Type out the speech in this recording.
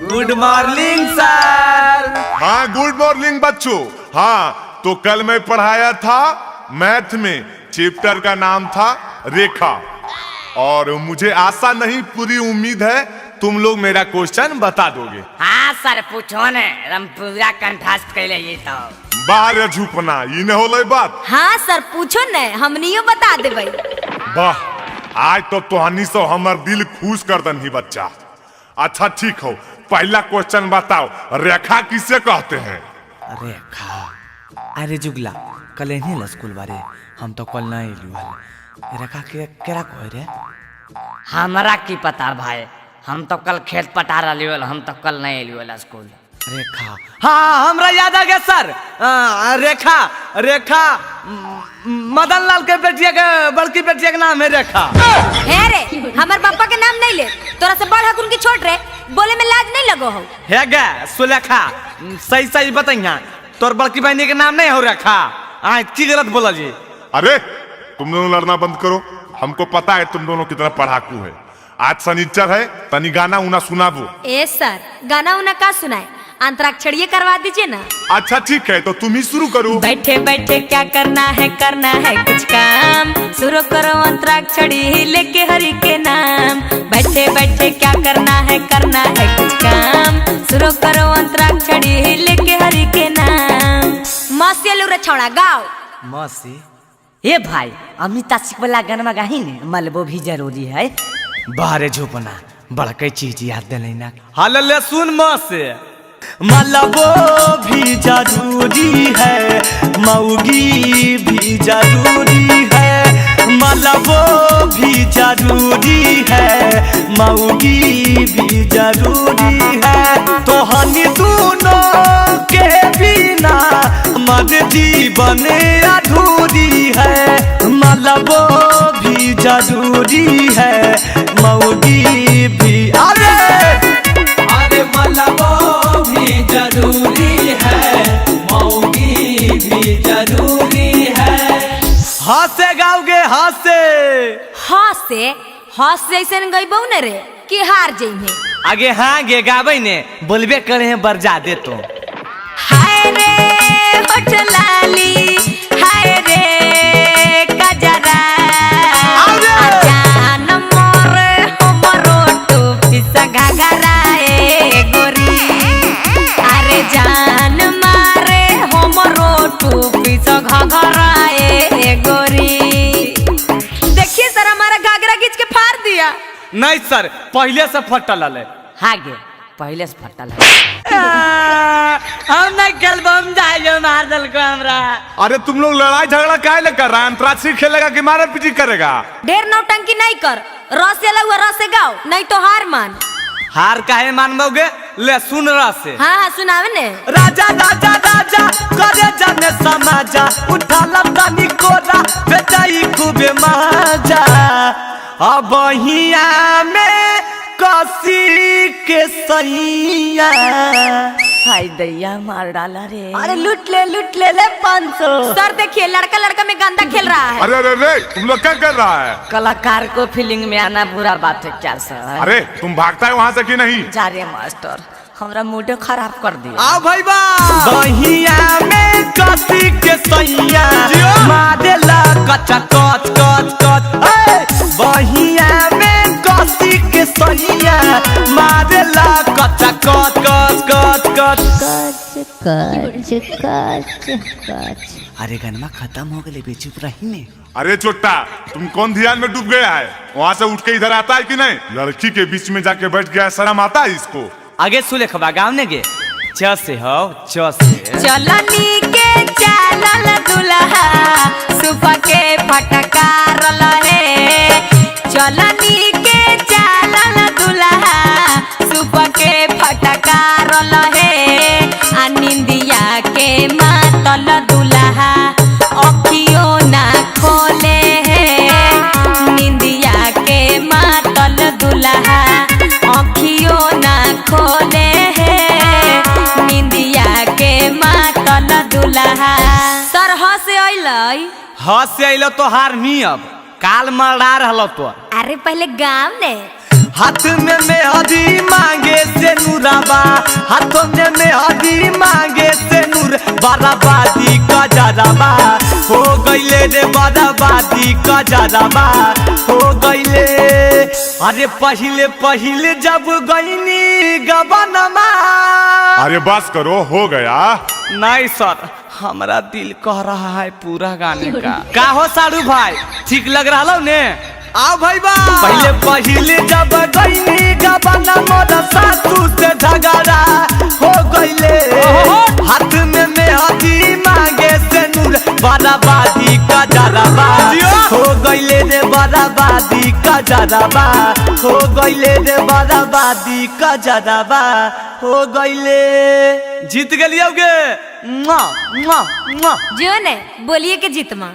Good morning sir. हाँ good morning बच्चों। हाँ तो कल मैं पढ़ाया था मैथ में, चैप्टर का नाम था रेखा। और मुझे आशा नहीं पूरी उम्मीद है तुम लोग मेरा क्वेश्चन बता दोगे। हाँ सर पूछो ने, हम पूरा कंठास्त कैले ये तो। बाहर झूपना ये न होलै बात। हाँ सर पूछो ने, हमनियो बता देबै। वाह आज तो तोहनी सब हमर दिल खुश कर दनी बच्चा। अच्छा ठीक हो, पहला क्वेश्चन बताओ, रेखा किसे कहते हैं? रेखा, अरे जुगला कल नहीं स्कूल बारे, हम तो कल नहीं एलू हल। रेखा के केरा कहे रे? हमरा की पता भाई, हम तो कल खेत पटा रही हल, हम तो कल नहीं एलू हल स्कूल। रेखा, हाँ हमरा याद आ गया सर। रेखा, रेखा मदन लाल के बेटिया के बड़की बेटिया के नाम है रेखा। हे रे हमर पापा के नाम नहीं ले, तोरा से बड़ हकुन की छोट रे, बोले में लाज नहीं लगो हो। हे गे सुलेखा, सही सही बताइया, तोर बड़की बहनी के नाम नहीं हो रेखा? आ की गलत बोला जी। अरे तुम दोनों लड़ना बंद करो, हमको पता है तुम दोनों कितना पढ़ाकू है। आज शनिचर है, तनी गाना उना सुनाबो। ए सर गाना उना का सुनाए, अंतराक्षरी करवा दीजिए ना। अच्छा ठीक है, तो तुम ही शुरू करो। बैठे बैठे क्या करना है, करना है कुछ काम, शुरू करो अंतराक्षरी लेके हरि के नाम। बैठे बैठे क्या करना है, करना है कुछ काम, शुरू करो अंतराक्षरी लेके हरि के नाम। मौसी रे छोड़ा गाओ। मौसी ए भाई अमिता सिंह वाला गाना गाही ने, मलबो भी जरूरी है। बाहरे झोपना बड़के चीज याद दिले ना। हाल ले सुन मौसी, मलबो भी जरूरी है, मौगी भी जरूरी है, मलबो भी जरूरी है, मौगी भी जरूरी है। तोहनी दोनों के बिना मर जीवन अधूरी है, मलबो भी जरूरी है, मौगी भी। अरे अरे मलबो भी जरूरी है, मौगी भी जरूरी है। हंसे गाओगे हंसे। हंसे हंस जैसे गईबो न रे कि हार जइहे। आगे हाँ गे गाबै ने बोलबे करे हैं बरजा दे तो। हाय रे होठ लाली, हाय रे कजरा, जान मोरे हमरो टोपी घाघरा ए गोरी। अरे जान मारे हमरो टोपी घाघरा ए गोरी। देखिए सर हमारा घाघरा खींच के फाड़ दिया। नहीं सर पहले से फटल है। हाँ गे पहले से फटल है। हम नहीं खेलबो, जाइयो मार दल को हमरा। अरे तुम लोग लड़ाई झगड़ा काहे ले कर रहा है? अंतराक्षरी खेलेगा कि मारा पीटी करेगा? ढेर नौटंकी नहीं कर, रस से हुआ रस से गाओ, नहीं तो हार मान। हार काहे मानबोगे? ले सुन रस से। हाँ हाँ सुनावे ने। राजा राजा राजा करे जाने समाजा, उठा लतानी कोरा बेचाई खूबे मजा। अब हिया में कसी के सैया, हाय दैया मार डाला रे। अरे लूट ले ले 500। सर देखिए लड़का लड़का में गंदा खेल रहा है। अरे अरे अरे तुम लोग क्या कर रहा है? कलाकार को फीलिंग में आना बुरा बात है क्या सर? अरे तुम भागता है वहाँ से कि नहीं? जा रे मास्टर, हमरा मूड खराब कर दिया। आओ भाई बा बहिया में कसी के सैया मारेला कचा कच कच कच। बहिया में कसी के सैया मारेला कचा कच कच कच कच कच कच कच। अरे गनमा खत्म हो गए, चुप रही ने। अरे छोटा तुम कौन ध्यान में डूब गया है? वहाँ से उठ के इधर आता है कि नहीं? लड़की के बीच में जाके बैठ गया, शर्म आता है इसको। आगे सुलेखबा गाँव ने गे च से हो च से। चलनी के चलल दुल्हा सुबह के फटकार रहे। चलनी के चलल दुल्हा सुबह के फटकार रहे। आ निंदिया के मातल दुल्हा अखियो ना खोले है। निंदिया के मातल दुल्हा अखियो ना खोले है। निंदिया के मातल दुल्हा। सर हंसे अइलै? हंसे अइलो तो हार मी, अब काल मरा रहलो तो। अरे पहले गाँव ने। हाथ में मेहदी मांगे से नूराबा, हाथों में मेहदी मांगे से नूर, बराबादी का जराबा हो गईले रे, बराबादी का जराबा हो गईले। अरे पहिले पहिले जब गईनी गबनमा। अरे बस करो, हो गया। नहीं सर, हमारा दिल कह रहा है पूरा गाने का। का हो साड़ू भाई, ठीक लग रहा लो ने? आओ भाई बा। पहले पहले जब गईनी गबना मोर सासू से झगड़ा हो गईले, हाथ में मेहदी मांगे से नूर, बराबादी का जराबा हो गईले रे, बराबादी का जराबा हो गईले रे, बराबादी का जराबा हो गईले। जीत गेलियौ गे। मुआ, मुआ, मुआ। जो ने बोलिए के जीतमा।